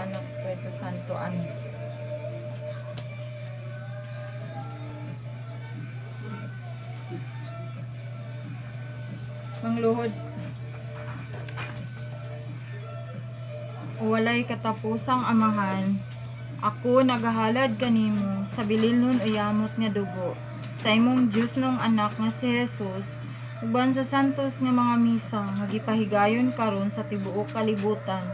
sa Anak, Espiritu Santo. Amen. Mangluhod. Walay katapusang Amahan, ako nagahalad kanimo sa bililhon o yamot nga dugo sa imong Diyosnong Anak nga si Jesus, uban sa santos nga mga misa nga gipahigayon karon sa tibuok kalibutan,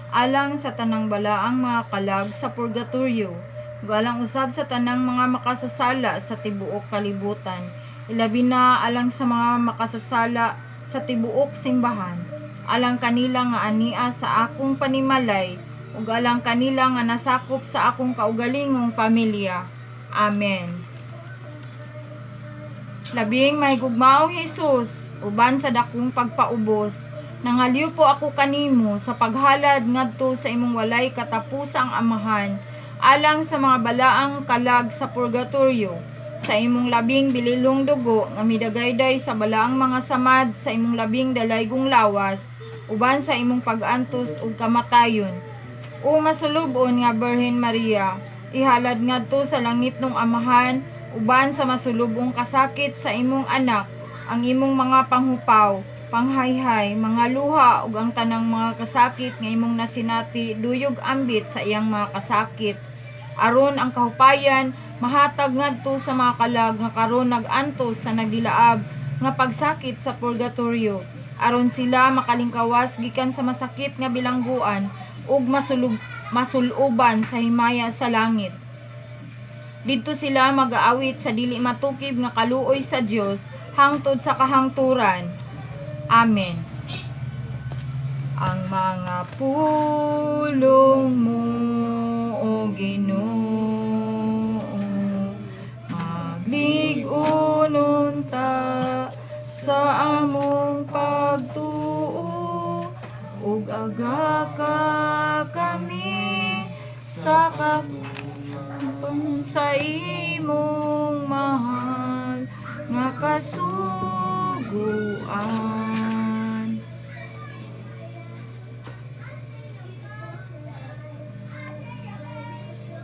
alang sa tanang balaang mga kalag sa purgatorio, ug alang usab sa tanang mga makasasala sa tibuok kalibutan, ilabi na alang sa mga makasasala sa tibuok simbahan, alang kanila nga ania sa akong panimalay ug alang kanila nga nasakop sa akong kaugalingong pamilya. Amen. Labing mahigugmaong Hesus, uban sa dakong pagpaubos, nangalyo po ako kanimo sa paghalad ngadto sa imong walay katapusang Amahan, alang sa mga balaang kalag sa purgatorio, sa imong labing bililhong dugo nga midagayday sa balaang mga samad sa imong labing dalaygong lawas, uban sa imong pag-antos ug kamatayon. O masulubon nga Birhen Maria, ihalad ngadto sa langit nung Amahan, uban sa masulubong kasakit sa imong Anak, ang imong mga panghupaw, panghayhay, mga luha ug ang tanang mga kasakit nga imong nasinati duyog ambit sa iyang mga kasakit, aron ang kahupayan mahatag ngadto sa mga kalag nga karon nag-antos sa nagilaab nga pagsakit sa purgatorio, aron sila makalingkawas gikan sa masakit nga bilangguan ug masuluban sa himaya sa langit. Didto sila magaawit sa dili matukib nga kaluoy sa Dios hangtod sa kahangturan. Amen. Ang mga pulong mo, O Ginoo, maglig-unon ta sa among pagtuo, ug agaka kami sa kapon sa imong mahal nga kasuguan.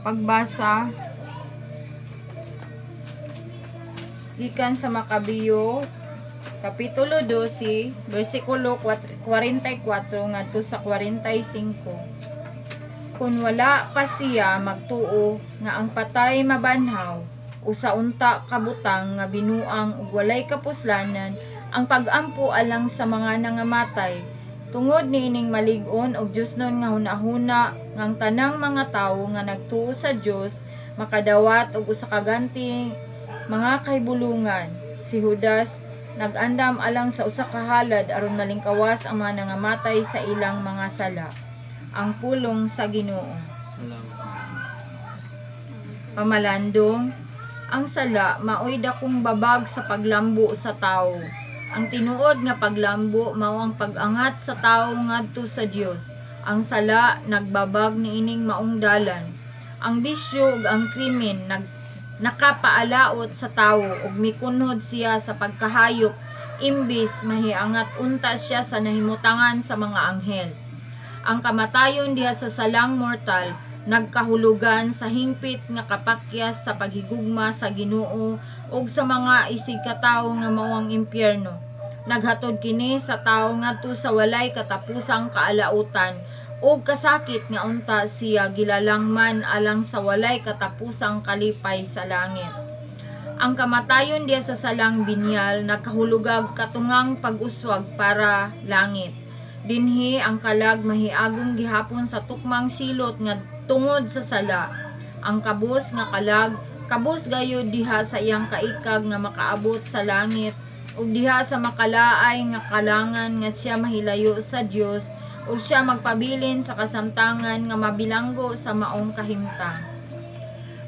Pagbasa gikan sa Makabiyo kapitulo 12 bersikulo 44 ngadto sa 45. Kun wala pa siya magtuo nga ang patay mabanhaw, usa unta ka butang nga binuang ug walay kapuslanan ang pag-ampo alang sa mga nangamatay. Tungod niining malig-on og Diosnon nga hunahuna nga ang tanang mga tawo nga nagtuo sa Dios makadawat og usa ka ganti mga kahibulungan, si Judas nag-andam alang sa usa ka halad aron malingkawas ang mga nangamatay sa ilang mga sala. Ang pulong sa Ginoo. Salamat sa Diyos. Pamalandong, ang sala maoy dakong babag sa paglambo sa tawo. Ang tinuod nga paglambo mao ang pag-angat sa tawo ngadto sa Dios. Ang sala nagbabag niining maong dalan. Ang bisyo ug ang krimen nakapaalaot sa tawo ug mikunhod siya sa pagkahayop imbis mahiangat unta siya sa nahimutangan sa mga anghel. Ang kamatayon diha sa salang mortal nagkahulugan sa hingpit nga kapakyas sa paghigugma sa Ginoo ug sa mga isigkatawo nga mao ang impyerno. Naghatod kini sa tawo ngadto sa walay katapusang kaalautan ug kasakit nga unta siya gilalangman alang sa walay katapusang kalipay sa langit. Ang kamatayon diha sa salang binyal nagkahulugag katungang pag-uswag para langit. Dinhi ang kalag mahiagong gihapon sa tukmang silot nga tungod sa sala. Ang kabus nga kalag kabus gayud diha sa iyang kaikag nga makaabot sa langit ug diha sa makalaay nga kalangan nga siya mahilayo sa Dios ug siya magpabilin sa kasamtangan nga mabilanggo sa maong kahimtang.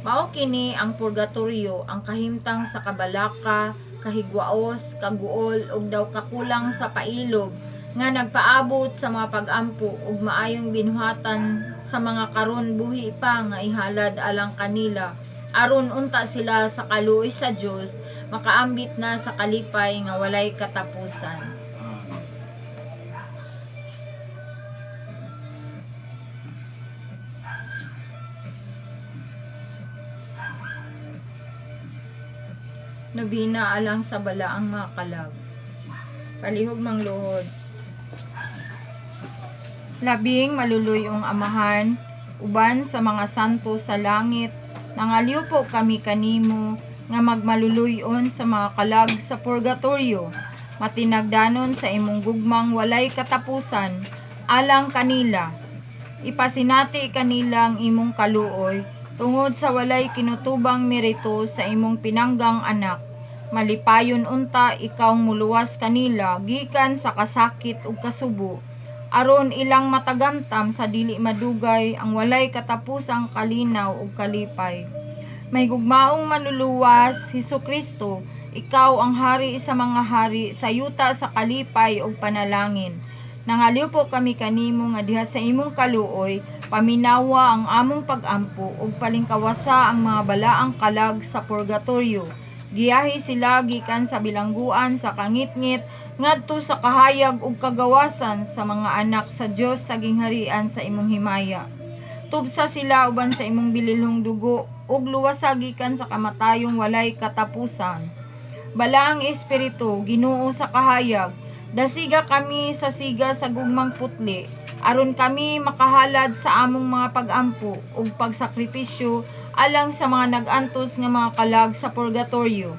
Mao kini ang purgatorio, ang kahimtang sa kabalaka, kahigwaos, kaguol ug daw kakulang sa pailob nga nagpaabot sa mga pag-ampo ug maayong binuhatan sa mga karon buhi pa nga ihalad alang kanila aron unta sila sa kaluoy sa Dios makaambit na sa kalipay nga walay katapusan. Amen. Nobina alang sa balaang mga kalag. Palihog mangluhod. Labing maluluyong Amahan, uban sa mga santo sa langit, nangalyo po kami kanimo nga magmaluluyon sa mga kalag sa purgatorio, matinagdanon sa imong gugmang walay katapusan, alang kanila. Ipasinati kanila ang imong kaluoy, tungod sa walay kinutubang merito sa imong pinanggang anak. Malipayon unta ikaw muluwas kanila gikan sa kasakit ug kasubo, aron ilang matagamtam sa dili madugay ang walay katapusang kalinaw ug kalipay. Mahigugmaong Manluluwas, Hesukristo, ikaw ang hari sa mga hari sa yuta sa kalipay ug panalangin. Nangalyo po kami kanimo nga diha sa imong kaluoy, paminawa ang among pagampo ug palingkawasa ang mga balaang kalag sa purgatorio. Giyahi sila gikan sa bilangguan sa kangitngit ngadto sa kahayag ug kagawasan sa mga anak sa Dios sa gingharian sa imong himaya. Tubsa sila uban sa imong bililhong dugo ug luwasa gikan sa kamatayong walay katapusan. Balaang Espiritu, Ginoo sa kahayag, dasiga kami sa siga sa gugmang putli, aron kami makahalad sa among mga pagampo ug pagsakripisyo alang sa mga nag-antos nga mga kalag sa purgatorio.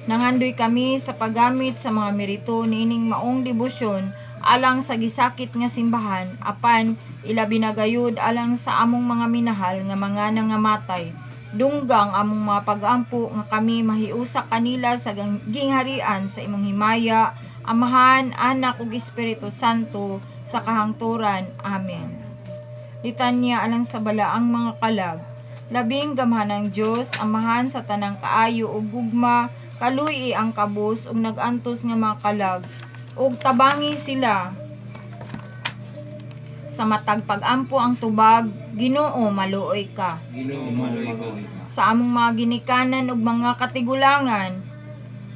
Nangandoy kami sa paggamit sa mga merito niining maong debosyon alang sa gisakit nga simbahan, apan ilabi na gayud alang sa among mga minahal nga mga nangamatay. Dunggang among mga pagampo nga kami mahiusa kanila sa gingharian sa imong himaya, Amahan, Anak ug Espiritu Santo, sa kahangturan. Amen. Litanya alang sa balaang mga kalag. Labing gamhanang Dios, Amahan sa tanang kaayo ug gugma, kaluy-i ang kabus ug nag-antos nga mga kalag ug tabangi sila sa matag pagampo ang tubag. Ginoo, maluoy ka. Ginoo, maluoy ka. Sa among mga ginikanan ug mga katigulangan,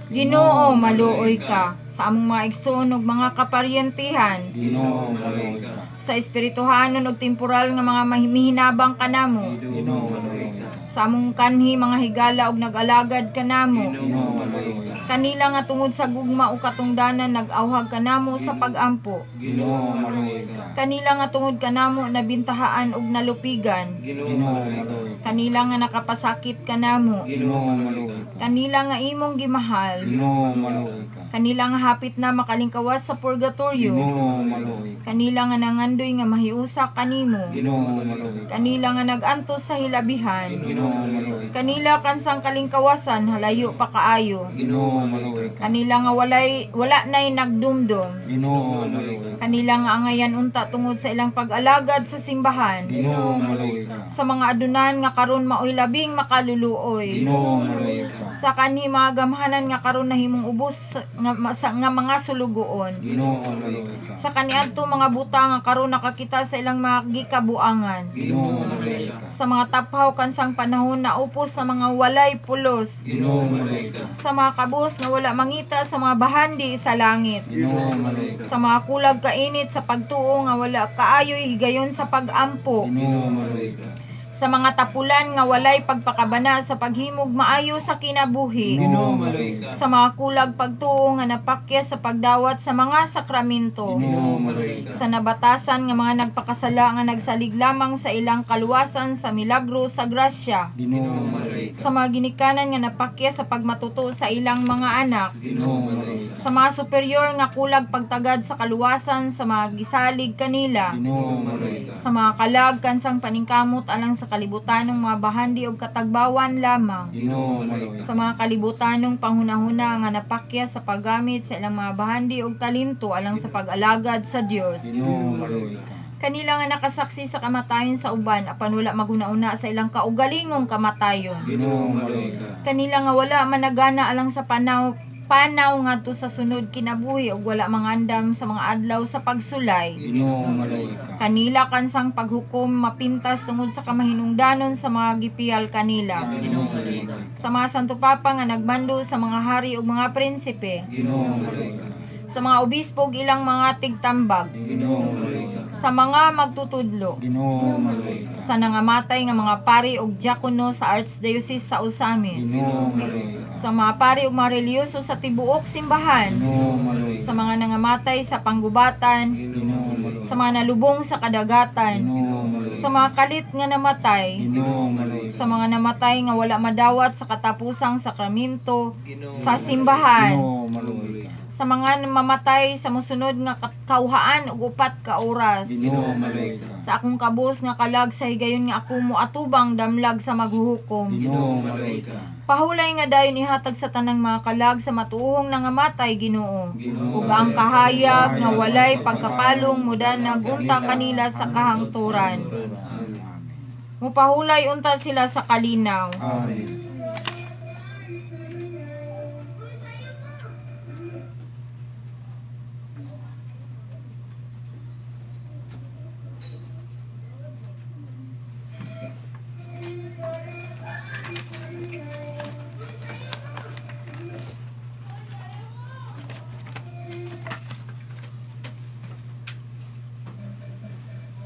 Ginoo, maluoy ka. Sa among mga igsoon ug mga kaparyentihan, Ginoo, maluoy ka. Sa espirituhanon ug temporal nga mga mihinabang kanamo, Ginoo, maluoy ka. Sa among kanhi mga higala ug nag-alagad kanamo, Ginoo, maluoy ka. Kanila nga tungod sa gugma o katungdanan nag-awhag kanamo sa pagampo, Ginoo, maluoy ka. Kanila nga tungod kanamo nabintahaan ug nalupigan, Ginoo, Ginoo, maluoy ka. Kanila nga nakapasakit kanamo, Ginoo, maluoy ka. Kanila nga imong gimahal, Ginoo, maluoy ka. Kanila nga hapit na makalingkawas sa purgatorio, Ginoo, maluoy ka. Kanila nga nangandoy nga mahiusa kanimo, Ginoo, maluoy ka. Kanila nga nag-antos sa hilabihan, Ginoo, maluoy ka. Kanila kansang kalingkawasan halayo pa kaayo, Ginoo, maluoy ka. Kanila nga wala nay nagdumdum, Ginoo, maluoy ka. Kanila nga angayan unta tungod sa ilang pag-alagad sa simbahan, Ginoo, maluoy ka. Sa mga adunan nga karon maoy labing makaluluoy, Ginoo, maluoy ka. Sa kanhi mga gamhanan nga karon nahimong ubos nga mga sulugoon, Ginoo, maluoy ka. Sa kaniadto mga buta nga karon nakakita sa ilang mga gikabuangan, Ginoo, maluoy ka. Sa mga taphaw kansang panahon na upos sa mga walay pulos, Ginoo, maluoy ka. Sa mga kabus nga wala mangita sa mga bahandi sa langit, Ginoo, maluoy ka. Sa mga kulag kainit sa pagtuo nga wala kaayoy higayon sa pagampo, Ginoo, maluoy ka. Sa mga tapulan nga walay pagpakabana sa paghimog maayo sa kinabuhi, Ginoo, maluoy ka. Sa mga kulag pagtuo nga napakya sa pagdawat sa mga sakramento, Ginoo, maluoy ka. Sa nabatasan nga mga nagpakasala nga nagsalig lamang sa ilang kaluwasan sa milagro sa grasya, Ginoo, maluoy ka. Sa mga ginikanan nga napakya sa pagmatuto sa ilang mga anak, Ginoo, maluoy ka. Sa mga superior nga kulag pagtagad sa kaluwasan sa mga gisalig kanila, Ginoo, maluoy ka. Sa mga kalag kansang paningkamot alang sa kalibutanong mga bahandi og katagbawan lamang, Ginoo, maluoy Sa ka. mga kalibutanong panghunahuna nga napakya sa paggamit sa ilang mga bahandi og talento alang sa pag-alagad sa Dios. Ginoo, maluoy ka. Kanila nga nakasaksi sa kamatayon sa uban apan wala maghuna-una sa ilang kaugalingong kamatayon. Ginoo, maluoy ka. Kanila nga wala managana alang sa panaw ngadto sa sunod kinabuhi ug wala mangandam sa mga adlaw sa pagsulay. Ginoo, maluoy ka. Kanila kansang paghukom mapintas tungod sa kamahinungdanon sa mga gipiyal kanila. Ginoo, maluoy ka. Sa mga Santo Papa nga nagmando sa mga hari ug mga prinsipe, Ginoo, maluoy ka. Sa mga obispo ug ilang mga tigtambag, Ginoo, maluoy ka. Sa mga magtutudlo, Ginoo, maluoy ka. Sa nangamatay nga mga pari ug diakono sa Archdiocese sa Ozamiz, Ginoo, maluoy ka. Sa mga pari ug mga relihiyoso sa tibuok simbahan, Ginoo, maluoy sa ka. mga nangamatay sa panggubatan, Ginoo, maluoy sa mga nalubong sa kadagatan, Ginoo, maluoy sa mga kalit nga namatay, Ginoo, maluoy sa mga namatay nga wala madawat sa katapusang sakraminto sa simbahan, Ginoo, maluoy ka. Sa mga mamatay sa mosunod nga kauhaan ug 4 ka oras, Ginoo, maluoy ka. Sa akong kabus nga kalag sa higayon nga ako moatubang damlag sa maghuhukom. Ginoo, maluoy ka. Pahulay nga dayon ihatag sa tanang mga kalag sa matuohong nangamatay, Ginoo. Ginoo, Ug ang kahayag nga walay pagkapalong mudanag unta kanila sa kahangturan. Amen. Mupahulay unta sila sa kalinaw. Amen.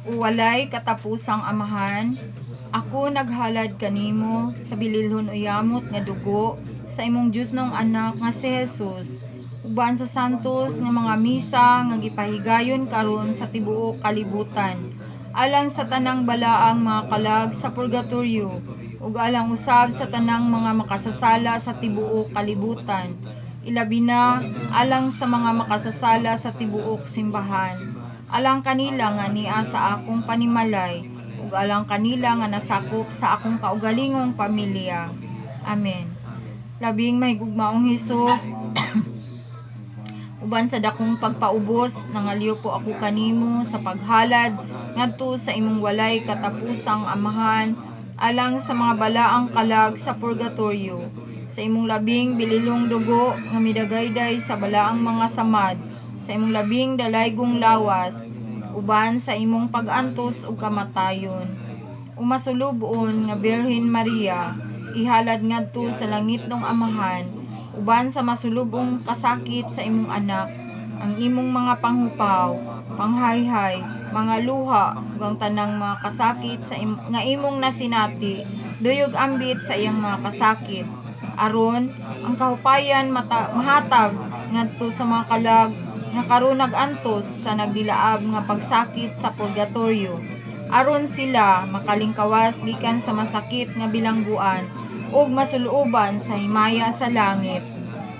O walay katapusang Amahan, ako naghalad kanimo sa bililhon o yamot nga dugo sa imong Diyosnong anak nga si Jesus, uban sa santos nga mga misa nga gipahigayon karon sa tibuok kalibutan, alang sa tanang balaang mga kalag sa purgatorio, ug alang usab sa tanang mga makasasala sa tibuok kalibutan, ilabi na alang sa mga makasasala sa tibuok simbahan, alang kanila nga nia sa akong panimalay ug alang kanila nga nasakop sa akong kaugalingong pamilya. Amen. Labing mahigugmaong Hesus, uban sa dakong pagpaubos, nangalyo po ako kanimo sa paghalad ngadto sa imong walay katapusang Amahan alang sa mga balaang kalag sa purgatorio, sa imong labing bililhong dugo nga midagayday sa balaang mga samad, sa imong labing dalaygong lawas, uban sa imong pag-antos ug kamatayon. O masulubon nga Birhen Maria, ihalad ngadto sa langitnong Amahan, uban sa masulubong kasakit sa imong anak, ang imong mga panghupaw, panghayhay, mga luha, ug ang tanang mga kasakit sa nga imong nasinati, duyog ambit sa iyang mga kasakit. Aron ang kahupayan mahatag ngadto sa mga kalag nga karon nag-antos sa nagdilaab nga pagsakit sa purgatorio. Aron sila makalingkawas gikan sa masakit nga bilangguan ug masulooban sa himaya sa langit.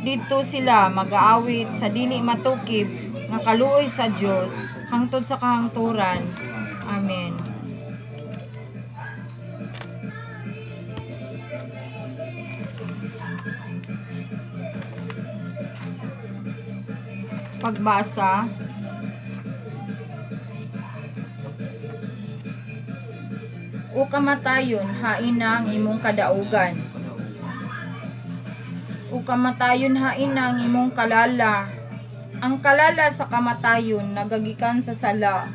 Didto sila magaawit sa dili matukib nga kaluoy sa Dios hangtod sa kahangturan. Amen. Pagbasa. O kamatayon, hain na ang imong kadaugan. O kamatayon, hain na ang imong kalala. Ang kalala sa kamatayon nagagikan sa sala,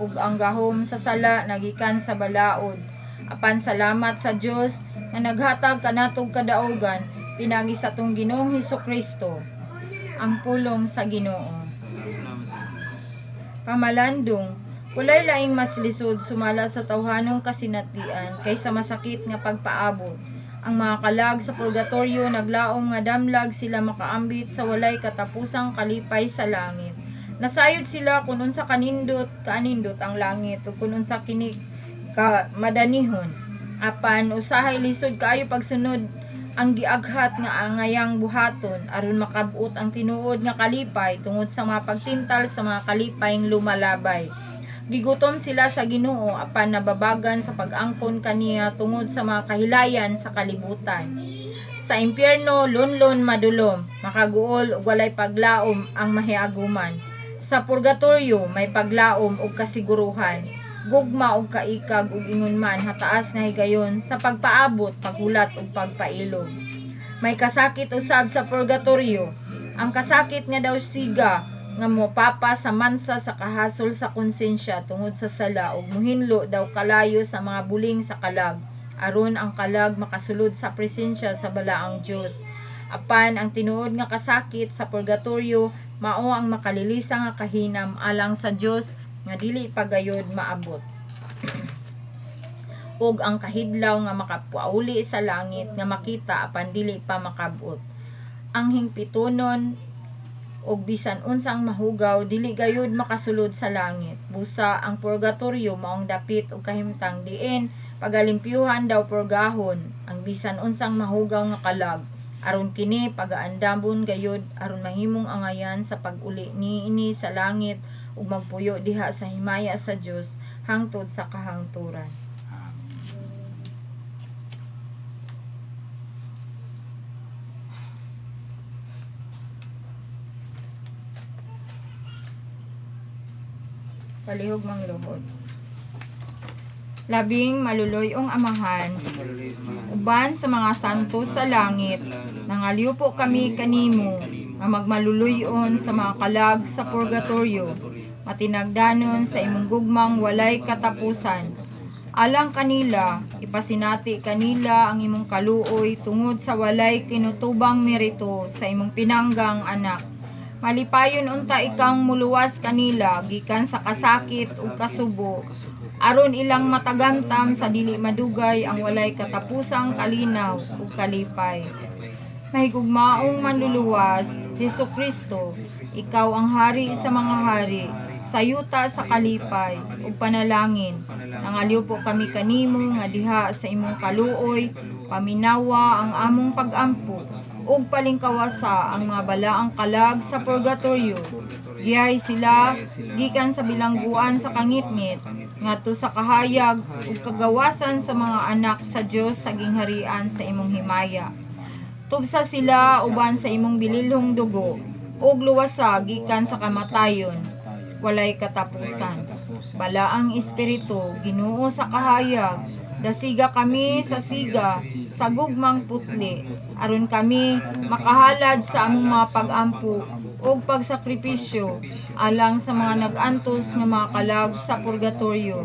ug ang gahom sa sala nagikan sa balaod. Apan salamat sa Dios nga naghatag kanatog kadaugan pinaagi sa atong Ginoong Hesukristo. Ang pulong sa Ginoo. Pamalandong, walay laing mas lisod sumala sa tawhanong kasinatian kaysa masakit nga pagpaabot. Ang mga kalag sa purgatorio naglaom nga damlag sila makaambit sa walay katapusang kalipay sa langit. Nasayod sila kun unsa kanindot kaanindot ang langit ug kun unsa kini ka madanihon. Apan usahay lisod kaayo pagsunod ang giaghat nga angayang buhaton aron makab-ot ang tinuod nga kalipay tungod sa mga pagtintal sa mga kalipayng lumalabay. Gigutom sila sa Ginoo apan nababagan sa pag-angkon kaniya tungod sa mga kahilayan sa kalibutan. Sa impyerno lunlon madulom, makaguol ug walay paglaom ang mahiaguman. Sa purgatorio may paglaom ug kasiguruhan, gugma ug kaikag ug ingon man hataas nga higayon sa pagpaabot, paghulat ug pagpailog. May kasakit usab sa purgatorio. Ang kasakit nga daw siga nga mopapa sa mansa sa kahasol sa konsensya tungod sa sala ug muhinlo daw kalayo sa mga buling sa kalag aron ang kalag makasulod sa presensya sa balaang Dios. Apan ang tinuod nga kasakit sa purgatorio mao ang makalilisa nga kahinam alang sa Dios nga dili pa gayod maabot, ug ang kahidlaw nga makapauli sa langit nga makita apan dili pa makab-ot. Ang hingpitonon og bisan unsang mahugaw dili gayud makasulod sa langit. Busa ang purgatorio maong dapit ug kahimtang diin pagalimpyuhan daw purgahon ang bisan unsang mahugaw nga kalag, aron kini pagaandamon gayud aron mahimong angayan sa pag-uli niini sa langit ug magpuyo diha sa himaya sa Dios hangtod sa kahangturan. Amen. Palihog mangluhod. Labing maluluyong Amahan, uban sa mga santo sa langit, nangaliw kami kanimo nga magmaluluyon sa mga kalag sa purgatorio, matinagdanon sa imong gugmang walay katapusan. Alang kanila, ipasinati kanila ang imong kaluoy tungod sa walay kinutubang merito sa imong pinanggang anak. Malipayon unta ikang muluwas kanila gikan sa kasakit ug kasubo, aron ilang matagamtam sa dili madugay ang walay katapusang kalinaw ug kalipay. Mahigugmaong manluluwas, Heso Kristo, ikaw ang hari sa mga hari, sayuta sa kalipay ug panalangin. Nangaliw po kami kanimo nga diha sa imong kaluoy, paminawa ang among pagampo ug palingkawasa ang mga balaang kalag sa purgatorio. Giyahi sila gikan sa bilangguan sa kangitngit ngadto sa kahayag ug kagawasan sa mga anak sa Dios sa gingharian sa imong himaya. Tubsa sila uban sa imong bililhong dugo ug luwasa gikan sa kamatayon walay katapusan. Balaang espiritu, Ginoo sa kahayag, dasiga kami sa siga sa gugmang putli, aron kami makahalad sa among mga pag-ampo ug pagsakripisyo alang sa mga nag-antos nga mga kalag sa purgatorio.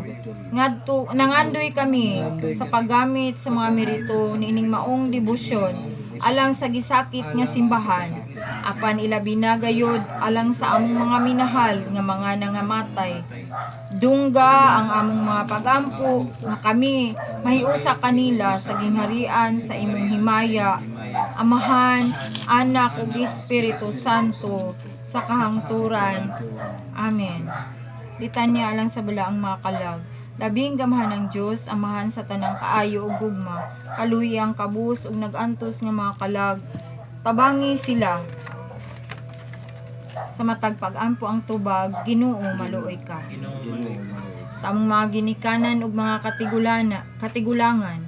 Ngadto nangandoy kami sa paggamit sa mga merito niining maong debosyon alang sa gisakit nga simbahan, apan ilabi na gayod alang sa among mga minahal nga mga nangamatay. Dungga ang among mga pagampo nga kami mahiusa kanila sa gingharian sa imong himaya, Amahan, Anak ug Espiritu Santo, sa kahangturan. Amen. Litanya alang sa balaang mga kalag. Labing gamhan ng Dios, Amahan sa tanang kaayo ug gugma, kaluyi ang kabus ug nag-antos nga mga kalag. Tabangi sila sa matag pag-ampo ang tubag, Ginoo, maluoy ka. Ginoo, Ginoo, maluoy ka. maluoy ka. Sa among mga ginikanan ug mga katigulangan,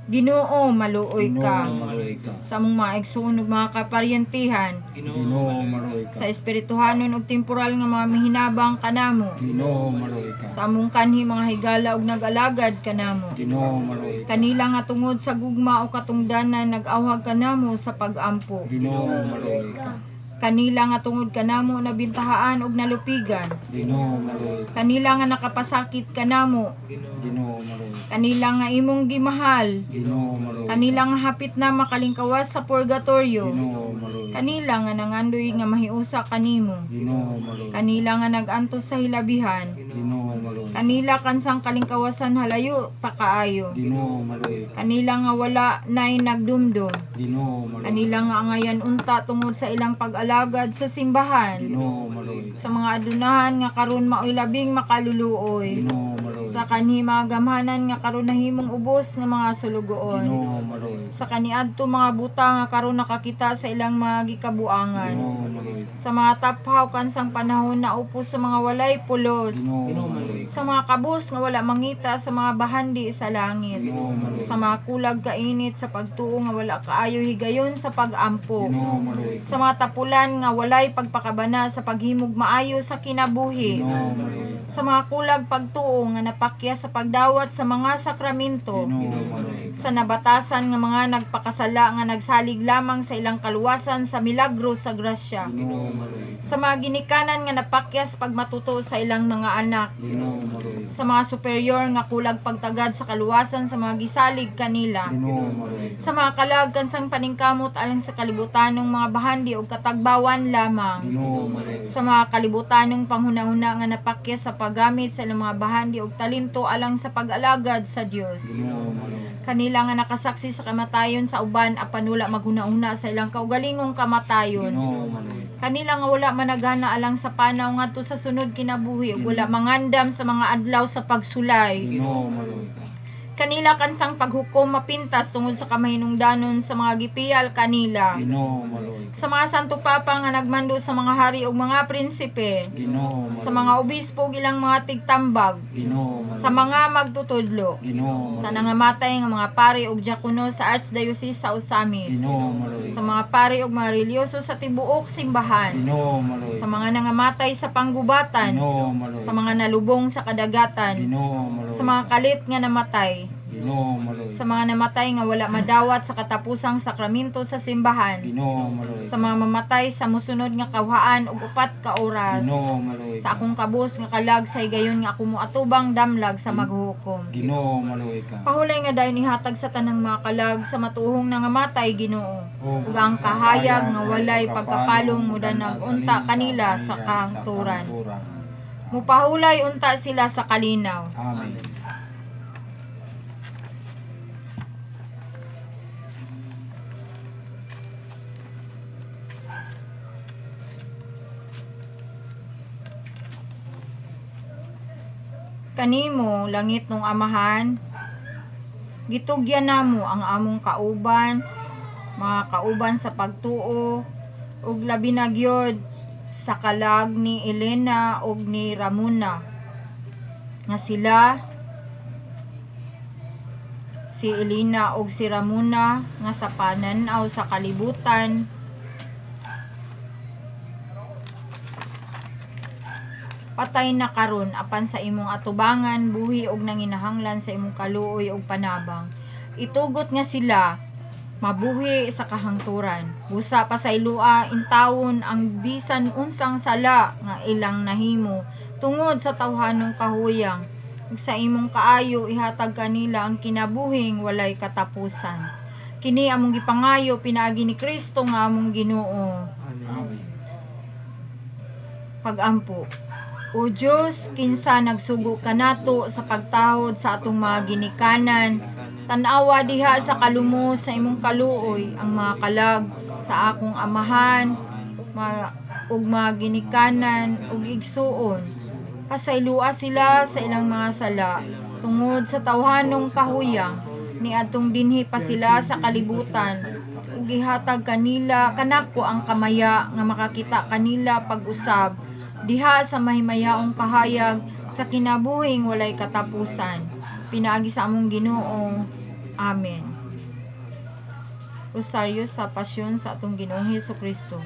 Ginoo, maluoy ka. Ginoo, maluoy ka. Sa among mga igsoon ug mga kaparyentihan, Ginoo, maluoy ka. sa espirituhanon ug temporal nga mga mihinabang kanamo, Ginoo, maluoy ka. sa among kanhi mga higala ug nag-alagad kanamo. Ginoo, maluoy ka. Kanila nga tungod sa gugma o katungdanan nag-awhag kanamo sa pag-ampo. Ginoo, maluoy ka. Kanila nga tungod kanamo nabintahaan ug nalupigan. Ginoo, maluoy ka. Kanila nga nakapasakit kanamo. Ginoo, maluoy ka. Kanila nga imong gimahal. Ginoo, maluoy ka. Kanila nga hapit na makalingkawas sa purgatorio. Ginoo, maluoy ka. Kanila nga nangandoy nga mahiusa kanimo. Ginoo, maluoy ka. Kanila nga nag-antos sa hilabihan. Ginoo, maluoy ka. Kanila kansang kalingkawasan halayo pakaayo. Ginoo, maluoy ka. Kanila nga wala nay nagdumdum. Ginoo, maluoy ka. Kanila nga angayan unta tungod sa ilang pag-alagad sa simbahan. Ginoo, maluoy ka. Sa mga adunahan nga karon maoy labing makaluluoy. Ginoo, maluoy Sa ka. kanhi mga gamhanan nga karon nahimong ubos nga mga sulugoon. Ginoo, maluoy ka. Sa kaniadto mga buta nga karon nakakita sa ilang mga gikabuangan. Ginoo, maluoy ka. Sa mga taphaw kansang panahon na upos sa mga walay pulos. Ginoo, maluoy ka. Sa mga kabus nga wala mangita sa mga bahandi sa langit. Ginoo, maluoy Sa ka. mga kulag kainit sa pagtuo nga wala kaayo higayon sa pagampo. Ginoo, maluoy ka. Sa mga tapulan nga walay pagpakabana sa paghimog maayo sa kinabuhi. Ginoo, maluoy ka. Sa mga kulag pagtuo nga napakyas sa pagdawat sa mga sakramento. Ginoo, maluoy ka. Sa nabatasan nga mga nagpakasala nga nagsalig lamang sa ilang kaluwasan sa milagro sa grasya. Ginoo, maluoy ka. Sa mga ginikanan nga napakyas pagmatuto sa ilang mga anak. Ginoo, maluoy ka. Sa mga superior nga kulag pagtagad sa kaluwasan sa mga gisalig kanila. Ginoo, maluoy ka. Sa mga kalag kansang paningkamot alang sa kalibutanong mga bahandi o katagbawan lamang. Ginoo, maluoy ka. Sa mga kalibutanong panghunahuna nga napakyas sa paggamit sa ilang mga bahandi o talento alang sa pag-alagad sa Dios. Ginoo, maluoy ka. Kanila nga nakasaksi sa kamatayon sa uban apan wala maghuna-huna sa ilang kaugalingong kamatayon. Ginoo, maluoy ka. Kanila nga wala managana alang sa panaw ngadto sa sunod kinabuhi ug wala mangandam sa mga adlaw sa pagsulay. Ginoo, maluoy ka. Kanila kansang paghukom mapintas tungod sa kamahinungdanon sa mga gipiyal kanila. Ginoo, maluoy ka. Sa mga Santo Papa nga nagmando sa mga hari ug mga prinsipe, Ginoo, sa maluoy mga obispo ug ilang mga tigtambag, Ginoo, maluoy sa mga magtutudlo, Ginoo, sa maluoy nangamatay nga mga pari ug diakono sa Archdiocese sa Osamis, Ginoo, maluoy sa mga pari ug mga relhiyoso sa tibuok simbahan, Ginoo, maluoy sa mga nangamatay sa panggubatan, Ginoo, maluoy sa mga nalubong sa kadagatan, Ginoo, maluoy sa mga kalit nga namatay, Ginoo, maluoy sa mga namatay nga wala madawat sa katapusang sakramento sa simbahan, Ginoo, maluoy sa mga mamatay sa musunod nga kawhaan og 4 ka oras, Ginoo, maluoy sa akong kabus nga kalag sa higayon nga ako moatubang damlag sa maghuhukom. Ginoo, maluoy ka. Pahulay nga dayon ihatag sa tanang mga kalag sa matuhong nangamatay, Ginoo, O ug ang kahayag nga walay pagkapalong mudanag unta kanila sa kahangturan. Mupahulay unta sila sa kalinaw. Amen. Kanimo langit nung amahan, gitugyan namo ang among kauban, mga kauban sa pagtuo, ug labi na gyud sa kalag ni Elena ug ni Ramona nga sila si Elena ug si Ramona nga sa pananaw sa kalibutan patay na karon apan sa imong atubangan buhi og nanginahanglan sa imong kaluoy ug panabang. Itugot nga sila mabuhi sa kahangturan. Busa pa sa ilua intawon ang bisan unsang sala nga ilang nahimo tungod sa tawhanong kahuyang. Ug sa imong kaayo ihatag kanila ang kinabuhing walay katapusan. Kini among gipangayo pinaagi ni Kristo nga among Ginoo. Amen. Pagampo. O Diyos, kinsa nagsugo kanato sa pagtahod sa atong mga ginikanan, tan-awa diha sa kalumo sa imong kaluoy ang mga kalag sa akong amahan, mga, ug mga ginikanan ug igsuon. Pasaylua sila sa ilang mga sala tungod sa tawhanong kahuyang niadtong dinhi pa sila sa kalibutan ug ihatag kanila kanako ang kamaya nga makakita kanila pag-usab diha sa mahimayaong kahayag sa kinabuhing walay katapusan pinaagi sa among Ginoo. Amen. Rosaryo sa Pasyon sa atong Ginoong Hesus Kristo.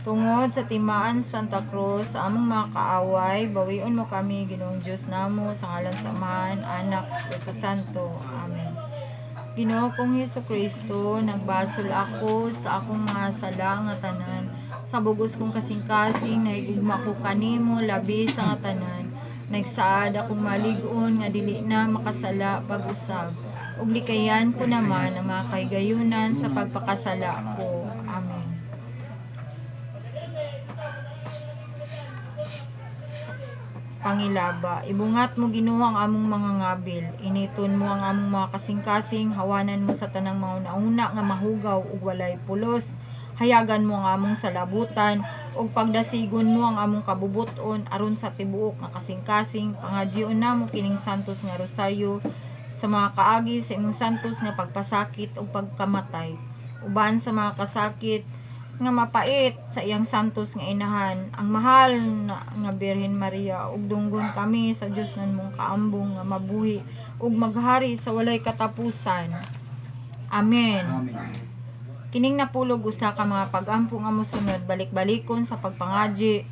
Tungod sa timaan Santa Cruz sa among mga kaaway, bawion mo kami, Ginoong Diyos namo, sa ngalan sa Amahan, Anak, Espiritu Santo. Amen. Ginoo kong Hesus Kristo, nagbasol ako sa akong mga sala nga tanan. Sa bugos kong kasing-kasing, nahigugma ko kanimo labi sa nga tanan. Nagsaad akong malig-on nga dili na makasala pag-usab. Ug likayan ko naman ang mga kahigayunan sa pagpakasala ko. Amen. Pangilaba. Ibungat mo Ginoo ang among mga ngabil. Initon mo ang among mga kasing-kasing, hawanan mo sa tanang mga una nga mahugaw ug walay pulos. Hayagan mo ang among salabutan ug pagdasigon mo ang among kabubuton aron sa tibuok nga kasing-kasing. Pangadyoon namo kining santos nga rosaryo sa mga kaagi sa imong santos nga pagpasakit ug pagkamatay. Uban sa mga kasakit nga mapait sa iyang santos nga inahan ang mahal na, nga Birhen Maria, ug dunggon kami sa Dios nan mong kaambong nga mabuhi ug maghari sa walay katapusan. Amen. Amen. Kining napulog usa ka mga pagampo nga mosunod balik-balikon sa pagpangadyi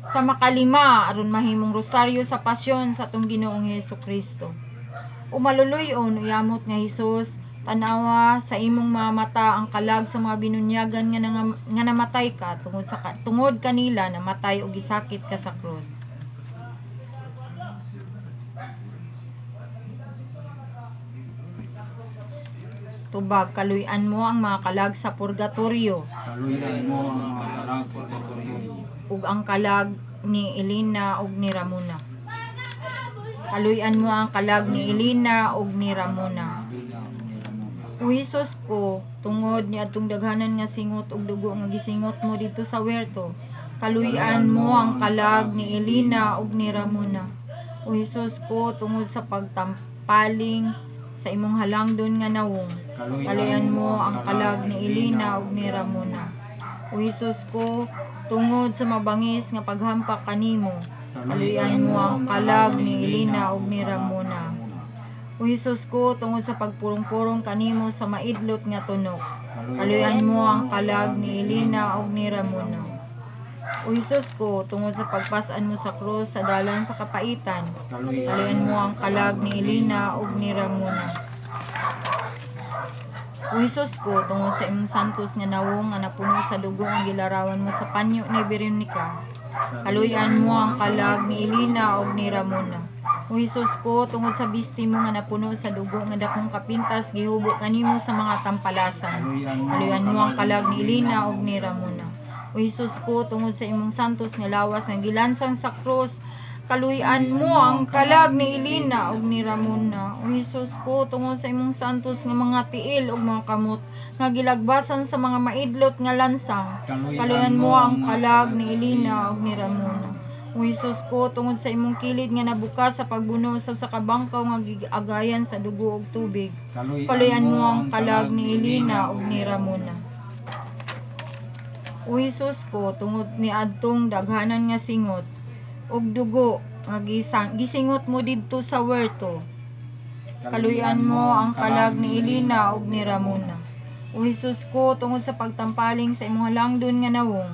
Sa makalima, aron mahimong rosaryo sa pasyon sa atong Ginoong Hesus Kristo. O maluluy-on, uyamot nga Hesus, tanawa sa imong mga mata ang kalag sa mga binunyagan nga namatay ka tungod kanila namatay og gisakit ka sa krus. Tubag, kaluy-an mo ang mga kalag sa purgatorio Kaluyan mo ang mga kalag sa purgatorio. Ug ang kalag ni Elena ug ni Ramona. Kaluy-an mo ang kalag ni Elena ug ni Ramona. Elena ug ni Ramona. O Hesus ko, tungod ni adtong daghanan nga singot ug dugo nga gisingot mo didto sa werto, kaluy-an mo ang kalag ni Elena ug ni Ramona. O Hesus ko, tungod sa pagtampaling sa imong halangdon nga nawong, kaluy-an mo ang kalag ni Elena ug ni Ramona. O Hesus ko, tungod sa mabangis nga paghampak kanimo, kaluy-an mo ang kalag ni Elena ug ni Ramona. O Hesus ko, tungod sa pagpurong-purong kanimo sa maidlot nga tunok, kaluy-an mo ang kalag ni Elena ug ni Ramona. O Hesus ko, tungod sa pagpas-an mo sa krus sa dalan sa kapaitan, kaluy-an mo ang kalag ni Elena ug ni Ramona. O Hesus ko, tungod sa imong santos nga nawong nga napuno sa dugo ang gilarawan mo sa panyo ni Veronica, kaluy-an mo ang kalag ni Elena ug ni Ramona. O Hesus ko, tungod sa bisti mo nga napuno sa dugo nga dakong kapintas gihubo kanimo sa mga tampalasan, kaluy-an mo ang kalag ni Elena ug ni Ramona. O Hesus ko, tungod sa imong santos nga lawas nga gilansang sa krus, kaluy-an mo ang kalag ni Elena ug ni Ramona. O Hesus ko, tungod sa imong santos nga mga tiil ug mga kamot nga gilagbasan sa mga maidlot nga lansang, kaluy-an mo ang kalag ni Elena ug ni Ramona. O Hesus ko, tungod sa imong kilid nga nabukas sa pagbuno sa kabangkaw nga giagayan sa dugo ug tubig, kaluy-an mo ang kalag ni Elena ug ni Ramona. O Hesus ko, tungod ni adtong daghanan nga singot ug dugo nga gisingot mo didto sa werto, kaluy-an mo ang kalag ni Elena ug ni Ramona. O Hesus ko, tungod sa pagtampaling sa imong halangdon nga nawong,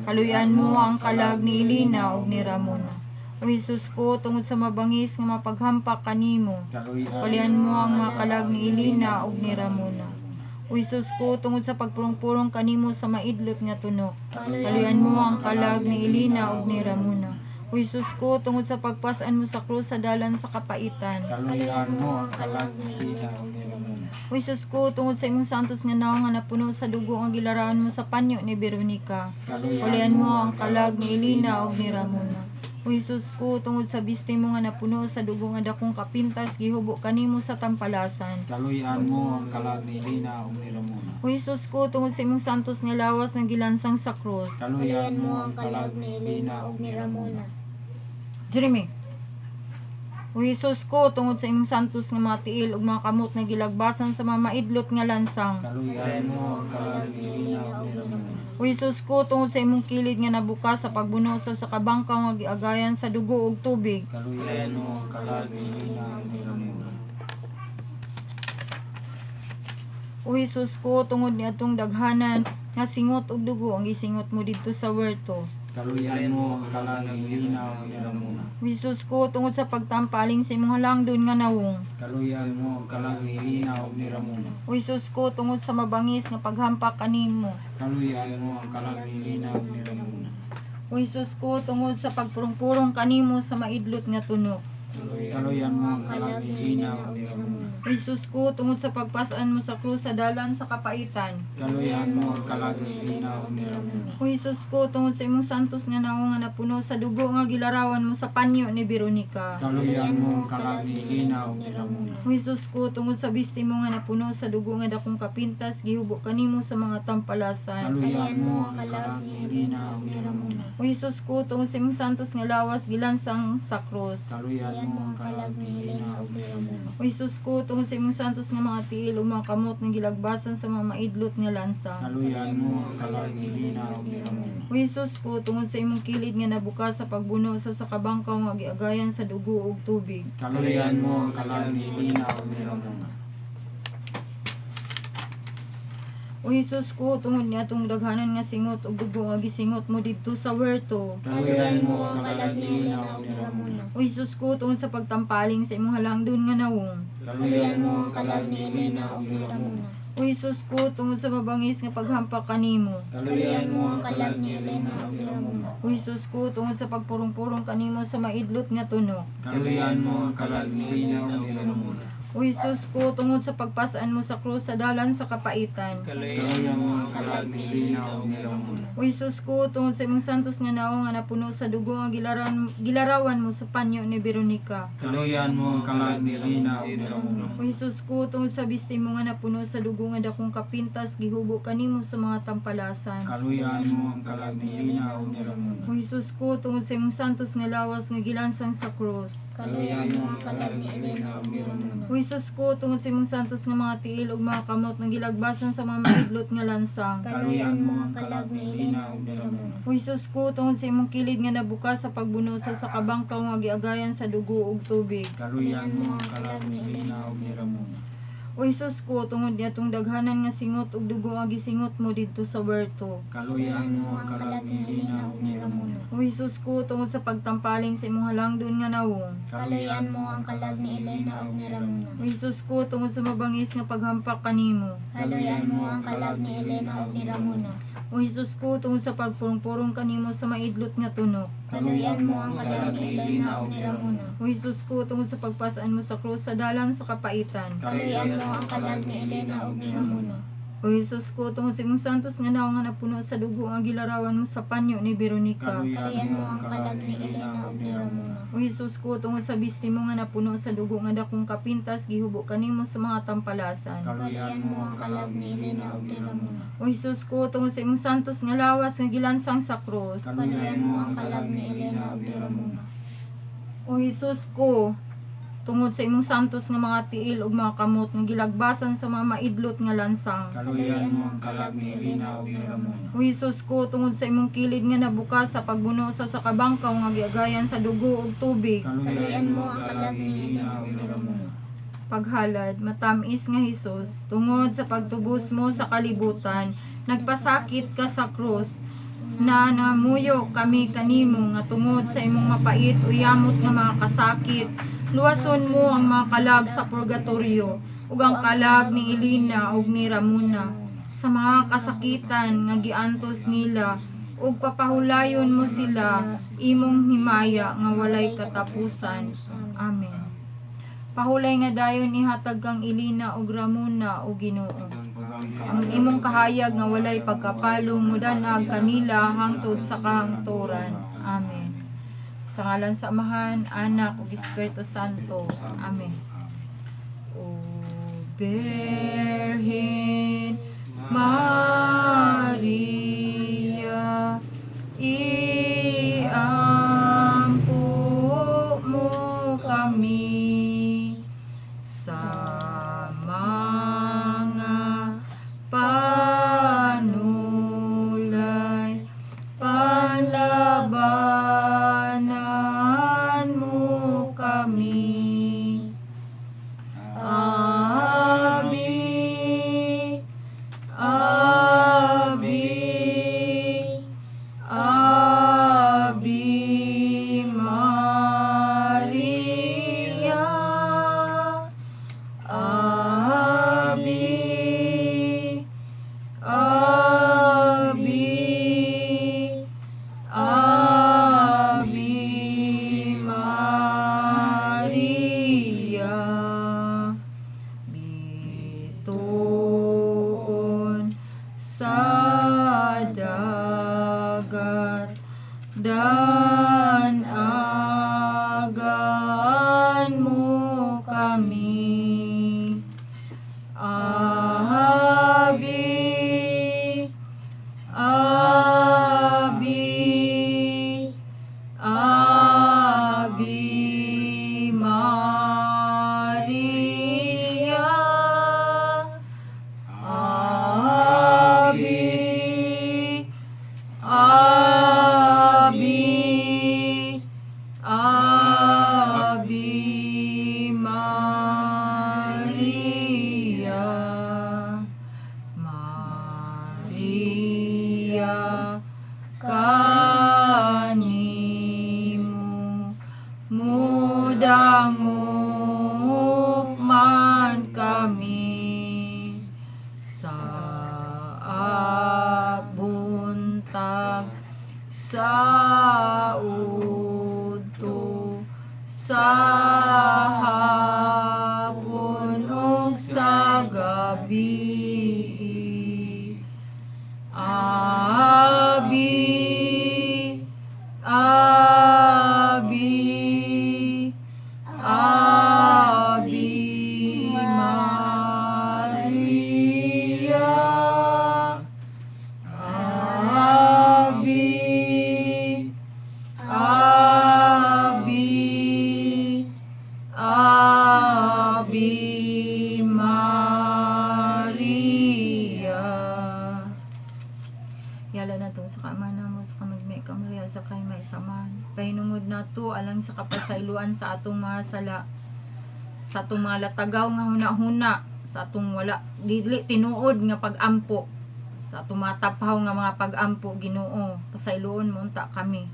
kaluy-an mo ang kalag ni Elena ug ni Ramona. O Hesus ko, tungod sa mabangis nga mapaghampak kanimo, kaluy-an mo ang mga kalag ni Elena ug ni Ramona. O Hesus ko, tungod sa pagpurong-purong kanimo sa maidlot nga tunok, kaluy-an mo ang kalag ni Elena ug ni Ramona. O Hesus ko, tungod sa pagpas-an mo sa krus sa dalan sa kapaitan, Kaluy-an mo ang kalag ni Elena ug ni Ramona. O Hesus ko, tungod sa imong santos nga nawong nga napuno sa dugo ang gilarawan mo sa panyo ni Veronica, kaluy-an mo ang kalag ni Elena ug ni Ramona. O Hesus ko, tungod sa biste mo nga napuno sa dugo nga dakong kapintas gihubo kanimo sa tampalasan, Kaluy-an mo ang kalag ni Elena ug ni Ramona. O Hesus ko, tungod sa imong santos nga lawas nga gilansang sa krus, Kaluy-an mo ang kalag ni Elena ug ni Ramona. Jeremy. O Hesus ko, tungod sa imong santos nga mga tiil ug mga kamot nga gilagbasan sa mga maidlot nga lansang, Kaluy-an mo ang kalag ni Elena ug ni Ramona. O Hesus ko, tungod sa imong kilid nga nabukas sa pagbuno sa kabangkaw nga giagayan sa dugo ug tubig, Kaluy-an mo ang kalag ni Elena ug ni Ramona. O Hesus ko, tungod ni atong daghanan nga singot ug dugo ang gisingot mo didto sa werto, Kaluy-an mo ang kalag ni Elena ug ni Ramona. O Hesus ko, tungod sa pagtampaling sa imong halangdon nga nawong, Kaluy-an mo ang kalag ni Elena ug ni Ramona. O Hesus ko, tungod sa mabangis nga paghampak kanimo, Kaluy-an mo ang kalag ni Elena ug ni Ramona. O Hesus ko, tungod sa pagpurong-purong kanimo sa maidlot nga tunok, Kaluy-an mo ang kalag ni Elena ug ni Ramona. O Hesus ko, tungod sa pagpas-an mo sa krus sa dalan sa kapaitan, Kaluy-an mo ang kalag ni Elena ug ni Ramona. O Hesus ko, tungod sa imong santos nga nawong nga napuno sa dugo nga gilarawan mo sa panyo ni Veronica, Kaluy-an mo ang kalag ni Elena ug ni Ramona. O Hesus ko, tungod sa bisti mo nga napuno sa dugo nga dakong kapintas gihubo kanimo sa mga tampalasan, Kaluy-an mo ang kalag ni Elena ug ni Ramona. O Hesus ko, tungod sa imong santos nga lawas gilansang sa krus, Kaluy-an mo ang kalag ni Elena ug ni Ramona. O Hesus ko, tungod sa imong santos nga mga tiil ug mga kamot nga gilagbasan sa mga maidlot nga lansang, Kaluy-an mo ang kalag ni Elena ug ni Ramona. O Hesus ko, tungod sa imong kilid nga nabukas sa pagbuno sa kabangkaw nga giagayan sa dugo ug tubig, Kaluy-an mo ang kalag ni Elena ug ni Ramona. O Hesus ko, tungod niadtong daghanan nga singot ug dugo nga gisingot mo didto sa huerto. Kaluoyan mo ang kalag ni Elena ug ni Ramona. O Hesus ko, tungod sa pagtampaling sa imong halangdon nga nawong. Kaluoyan mo ang kalag ni Elena ug ni Ramona. O Hesus ko, tungod sa mabangis nga paghampak kanimo. Kaluoyan mo ang kalag ni Elena ug ni Ramona. O Hesus ko, tungod sa pagpurong-purong kanimo sa maidlot nga tunok. Kaluoyan mo ang kalag ni Elena ug ni Ramona. O Hesus ko, tungod sa pagpas-an mo sa krus sa dalan sa kapaitan. Kaluoyan mo ang kalag ni Elena ug ni Ramona. O Hesus ko, tungod sa imong santos nga nawong nga napuno sa dugo nga gilarawan mo sa panyo ni Veronica. Kaluoyan mo ang kalag ni Elena ug ni Ramona. O Hesus ko, tungod sa biste mo nga napuno sa dugo nga dakong kapintas gihubo kanimo sa mga tampalasan. Kaluoyan mo ang kalag ni Elena ug ni Ramona. O Hesus ko, tungod sa imong santos nga lawas nga gilansang sa krus. Kaluoyan mo ang kalag ni Elena ug ni Ramona. O Hesus ko, tungod sa imong santos nga mga tiil ug mga kamot nga gilagbasan sa mga maidlot nga lansang. Kaluoyan mo ang kalag ni Elena ug ni Ramona. O Hesus ko, tungod sa imong kilid nga nabukas sa pagbuno sa kabangkaw nga giagayan sa dugo ug tubig. Kaluoyan mo ang kalag ni Elena ug ni Ramona. O Hesus ko, tungod niadtong daghanan nga singot ug dugo nga gisingot mo didto sa huerto. Kaluoyan mo ang kalag ni Elena ug ni Ramona. O Hesus ko, tungod sa pagtampaling sa imong halangdon nga nawong. Kaluoyan mo ang kalag ni Elena ug ni Ramona. O Hesus ko, tungod sa mabangis nga paghampak kanimo. Kaluoyan mo ang kalag ni Elena ug ni Ramona. O Hesus ko, tungod sa pagpurong-purong kanimo sa maidlot nga tunok. Kaluoyan mo ang kalag ni Elena ug ni Ramona. O Hesus ko, tungod sa pagpas-an mo sa krus sa dalan sa kapaitan. Kaluoyan mo ang kalag ni Elena ug ni Ramona. O Hesus ko, tungod sa imong santos nga nawong nga napuno sa dugo nga gilarawan mo sa panyo ni Veronica. Kaluoyan mo ang kalag ni Elena ug ni Ramona. O Hesus ko, tungod sa biste mo nga napuno sa dugo nga dakong kapintas gihubo kanimo sa mga tampalasan. Kaluoyan mo ang kalag ni Elena ug ni Ramona. O Hesus ko, tungod sa imong santos nga lawas nga gilansang sa krus. Kaluoyan mo ang kalag ni Elena ug ni Ramona. O Hesus ko, tungod sa imong santos nga mga tiil ug mga kamot nga gilagbasan sa mga maidlot nga lansang. Kaluoyan mo ang kalag ni Elena ug ni Ramona. O Hesus ko, tungod sa imong kilid nga nabukas sa pagbuno sa kabangkaw nga giagayan sa dugo ug tubig. Kaluoyan mo ang kalag ni Elena ug ni Ramona. Paghalad, matamis nga Hesus, tungod sa pagtubos mo sa kalibutan, nagpasakit ka sa krus, na namuyo kami kanimo nga tungod sa imong mapait o yamot nga mga kasakit, luwason mo ang mga kalag sa purgatorio ug ang kalag ni Elena ug ni Ramona sa mga kasakitan nga giantos nila, ug papahulayon mo sila imong himaya nga walay katapusan. Amen. Pahulay nga dayon ihatag kang Elena ug Ramona, o Ginoo, ang imong kahayag nga walay pagkapalo mudanag kanila hangtod sa kahangturan. Amen. Sa ngalan sa Amahan, Anak ug Espiritu Santo. Amen. O Birhen Maria, iampo mo kami sa mga panulay, panlabanan mo kami. Ave, Ave. Uban kami sa buntag, sa udto, sa hapon ug sa gabi. Abi, Abi, Abi Maria. Abi, Abi, Abi Maria. Yala nato sa kaama namo sa kamagmay ka Maria sa kay may saman. Pahinungod nato alang sa kapasayloan sa atong mga sala, sa atong mga latagaw nga huna-huna, sa atong wala dili tinuod nga pag-ampo, sa atong mga taphaw nga mga pag-ampo. Ginoo, pasayloon mo unta kami.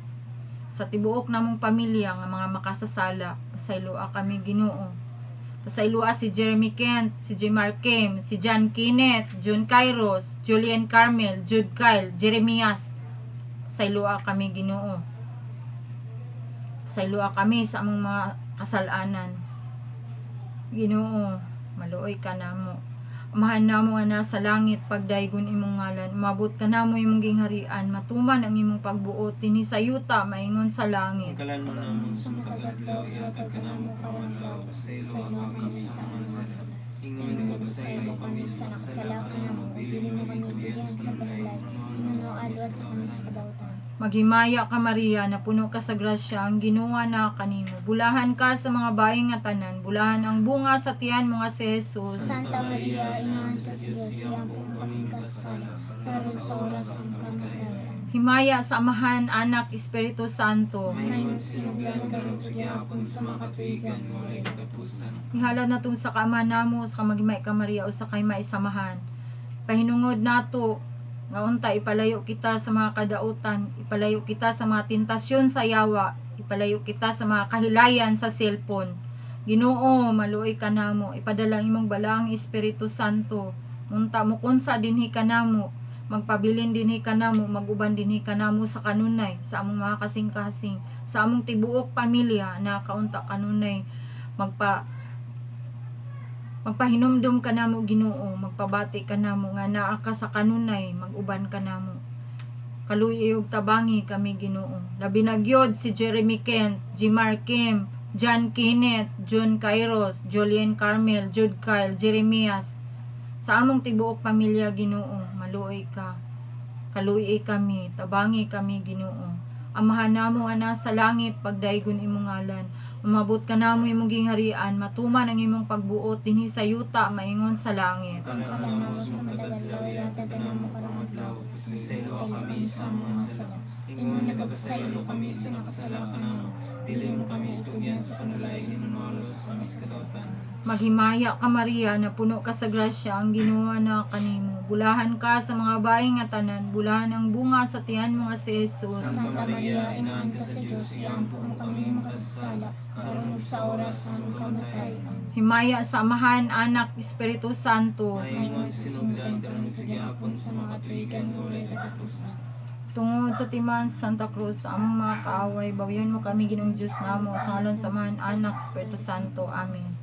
Sa tibuok namong pamilya nga mga makasasala, pasayloa kami, Ginoo. Pasayloa si Jeremy Kent, si Jemar Kim, si John Kenneth, John Kairos, Julian Carmel, Jude Kyle, Jeremias. Pasayloa kami, Ginoo. Pasayloa kami sa among mga kasalanan. Ginoo, maluoy ka namo. Amahan namo nga nasa langit, pagdaygon imong ngalan. Umabot ka namo imong gingharian, matuman ang imong pagbuot dinhi sa yuta maingon sa langit. Ang kalan mo namo Sa sa matag matag adlaw, ihatag kanamo karong adlaw. Pasayloa kami sa among mga sala. Ingon nagapasaylo kami sa Nakasala nakasala ka kanamo, namo, ug dili dili mo mo kami kami tugyan tugyan sa sa panulay. panulay. Hinuno alwas sa kami sa kadautan. Maghimaya ka, Maria, na puno ka sa grasya, ang Ginoo na kanimo. Bulahan ka sa mga babae nga tanan, bulahan ang bunga sa tiyan mo nga si Jesus. Santa Maria, Inahan sa Diyos, iampo mo kami kasala, karon sa oras ng kamatayan. Himaya sa Amahan, Anak, Espiritu Santo. Maingon sinugdan karon sa gihapon sa mga katuigan nga walay katapusan. Ihalad natong sa kaama namo sa kamagmay ka Maria o sa kay maisamahan. Pahinungod nato nga unta ipalayo kita sa mga kadautan, ipalayo kita sa mga tentasyon sa yawa, ipalayo kita sa mga kahilayan sa cellphone. Ginoo, maluoy ka namo, ipadala ang imong balaang Espiritu Santo. Unta mo kunsa dinhi kanamo, magpabilin dinhi kanamo, maguban dinhi kanamo sa kanunay, sa among mga kasing-kasing, sa among tibuok pamilya na kaunta kanunay magpahinumdum ka namo, Ginoo, magpabati ka namo nga naa ka sa kanunay, mag-uban ka namo. Kaluoy ug tabangi kami, Ginoo. Labi na gyud si Jeremy Kent, Jimar Kim, John Kenneth, John Kairos, Julian Carmel, Jude Kyle, Jeremias. Sa among tibuok pamilya, Ginoo, maluoy ka. Kaluoy kami, tabangi kami, Ginoo. Amahan namo nga nasa langit, pagdaygon imong ngalan. Umabot ka namo imong gingharian, matuman ang imong pagbuot dinhi sa yuta maingon sa langit. Ang Ang kalan kalan namo namo sa sa matag matag adlaw, adlaw, ihatag ihatag kanamo kanamo karong karong adlaw. adlaw. Pasayloa Pasaylo kami kami sa sa among mga mga sala. sala. Ingon nagapasaylo kami sa nakasala kanamo, dili mo kami itugyan sa panulay, hinuno sa kami sa kadautan. Maghimaya ka, Maria, na puno ka sa grasya, ang Ginoo na kanimo. Bulahan ka sa mga babae nga tanan, bulahan ang bunga sa tiyan mo nga si Jesus. Santa Maria, Inahan ka sa Diyos, iampo mo kami makasasala, karon ug sa oras sa among kamatayan. Himaya sa Amahan, Anak, Espiritu Santo. Maingon sinugdan karon sa gihapon sa mga katuigan nga walay katapusan. Tungod sa timan sa Santa Cruz, sa among mga kaaway, bawihan mo kami, Ginoong Diyos namo, sa ngalan sa Amahan, Anak, Espiritu Santo. Amen.